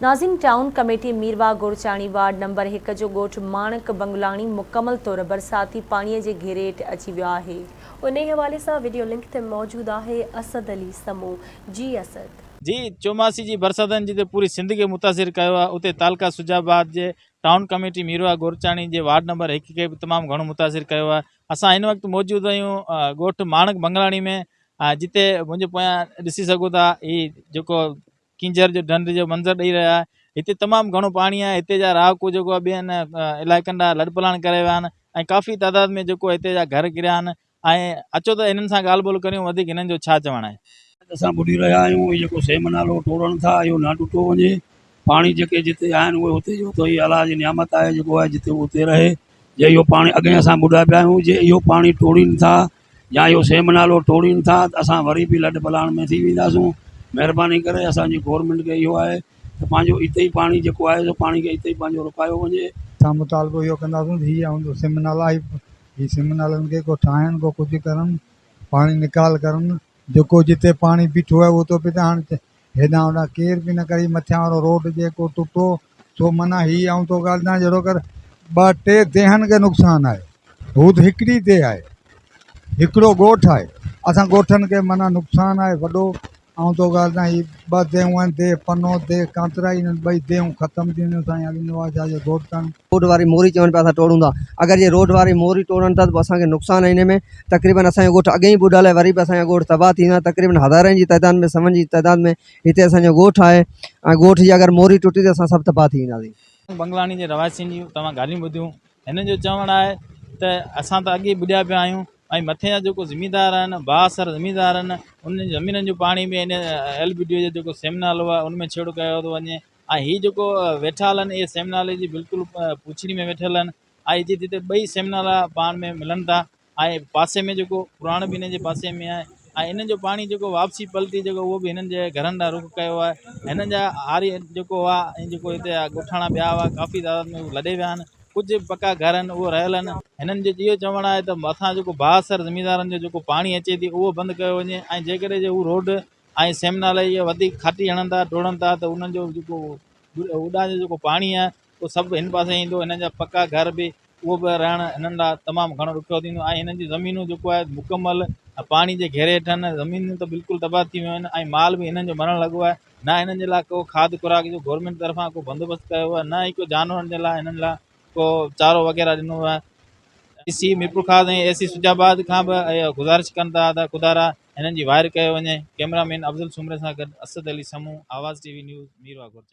ناظم town committee Mirwah Gorchani ward number هڪ جو ڳوٺ ماڻڪ بنگلاڻي مڪمل طور برساتي پاڻي جي گهيري هيٺ اچي ويو آهي. انهي حوالي سان وڊيو لنڪ تي موجود آهي اسد علي سمون. جي اسد. جي چوماسي جي برساتن جتي پوري سنڌ کي متاثر ڪيو آهي اتي تعلقه سجا آباد جي ٽائون ڪميٽي ميرواهه گورچاڻي جي وارڊ نمبر هڪ کي به تمام گهڻو متاثر ڪيو آهي اسان هن وقت موجود آهيون ڳوٺ ماڻڪ بنگلاڻي ۾ جتي منهنجي پويان ڏسي سگهو ٿا هي جيڪو ڪينجهر جو ڍنڍ جو منظر ڏئي رهيا آهي هتي تمام گهڻو پاڻي آهي هتي جا رهاڪو جيڪو آهي ٻين علائقن ڏانهن لڏپلاڻ ڪري ويا آهن ۽ ڪافي تعداد ۾ جيڪو هتي جا گهر ڪريا آهن ۽ اچو ته هنن سان ڳالهه ٻولهه ڪريون وڌيڪ هنن جو ڇا چوڻ آهي. اسان ٻڏي رهيا آهيون هي جيڪو سيم نالو ٽوڙن ٿا اهو نه ٽٽو وڃي پاڻي جيڪي جتي آهن اهي اتي جو اتي الله جي نعمت آهي جيڪو آهي جتي اتي رهي جي اهو پاڻي اڳي اسان ٻڏا پيا آهيون جي اهو پاڻي ٽوڙين ٿا يا اهو سيم نالو ٽوڙين ٿا ته اسان وري به لڏ پلاڻ ۾ ٿي وينداسون مهرباني ڪري اسان جي گورنمينٽ کي اهو آهي ته پنهنجو اتي ئي پاڻي جيڪو آهي سو پاڻي کي اتي ئي پنهنجو رڪايو وڃي. اسان مطالبو اهو ڪنداسون ته هي سم نالا هي سم نالن کي ڪو ٺاهن ڪو ڪجهه ڪرن پاڻي نيڪال ڪرن جيڪو جتي پاڻي بيٺو آهي اهو ٿو پئي ته هاڻ هيڏانهن هوڏانهن ڪير به نه ڪري مٿيان وارو روڊ جيڪو ٽٽو سو معنيٰ هي آئون تو ڳالهه ٻڌايان جهڙو ڪر ٻه ٽي ديهن کي نقصان آهي هو ته هڪڙي ديهه آهي هڪڙو ڳوٺ آهي اسان ڳوٺن کي معنيٰ نقصان آهي وڏو آئون تو ڳالهه ٻڌايان هي ٻه ديهون آهن ديهه پنو ديهه ڪانترائي انهن ٻئي ديهون ختم ٿي وينديون سائين علي نواز شاهه جي گهوٽ تاڻي. روڊ واري موري چون پيا اسان ٽوڙون ٿا اگر جي روڊ واري موري ٽوڙن ٿا ته پوء اسان کي نقصان آهي ان ۾ تقريبن اسان جو ڳوٺ اڳي ئي ٻڏل آهي وري به اسان جو ڳوٺ تباهه ٿي ويندو تقريبن هزارن جي تعداد ۾ سون جي تعداد ۾ هتي اسان جو ڳوٺ آهي ۽ ڳوٺ جي اگر موري ٽٽي ته اسان سڀ تباهه ٿي وينداسين. بنگلاڻي جي رهواسين جون توهان ڳالهيون ٻڌيون هنن جو چوڻ آهي ته اسان ته اڳي ئي ٻڏيا پيا آهيون ۽ مٿي جا جيڪو زميندار آهن بااثر زميندار آهن انهن زمينن جو پاڻي به ان ايل بي ڊي جو جيڪو سيم نالو آهي ان ۾ ڇيڙو ڪيو ٿو وڃي ۽ هي جيڪو ويٺال آهن اهي سيم نالي جي بلڪل پڇڙي ۾ ويٺل آهن ۽ جتي ٻئي سيم نالا پاڻ ۾ ملن ٿا ۽ پاسي ۾ جيڪو پراڻ به هن جي پاسي ۾ آهي ۽ انهن جو پاڻي جيڪو واپسي پلٽي جيڪو اهو به هنن جي گهرن ڏانهن رخ ڪيو آهي هنن جا هاري جيڪو آهي ۽ جيڪو هتي ڳوٺاڻا ٻيا هئا ڪافي تعداد ۾ لڏي ويا آهن ڪجهه پڪا گهر آهن اهو رهيل آهن هنن جو اهو چوڻ آهي ته مٿان جيڪو بااثر زميندارن جو جيڪو پاڻي اچي ٿي اهو بند ڪيو وڃي ۽ جيڪڏهن جي هو روڊ ۽ سيم نالي اهي وڌيڪ کاٽي هڻن ٿا ڊوڙن ٿا ته انهن جو جيڪو اڏان جو جيڪو پاڻي آهي اهو سڀ هن پاسي ايندو هنن جا پڪا گهر به اهو به رهڻ هنن لاء تمام گهڻو ڏکيو ٿيندو ۽ هنن جون زمينون جيڪو آهي مڪمل پاڻي جي گهيري هيٺ آهن زمينون ته بلڪل تباهه ٿي ويون آهن ۽ مال به هنن جو مرڻ لڳو آهي نه هنن جي لاء ڪو کاڌ خوراڪ جو گورنمينٽ طرفان ڪو بندوبست ڪيو ويو آهي نه ئي ڪو جانورن جي لاء هنن لاء ڪو چارو وغيره ڏنو ويو آهي اي سي ميرپورخاص ۽ اي سي سجا آباد کان به گذارش ڪن ٿا ته خدارا هنن جي واهر ڪيو وڃي ڪئميرا مين افضل سومري سان گڏ Asad Ali Samoon Awaz T V news Mirwah Gorchani.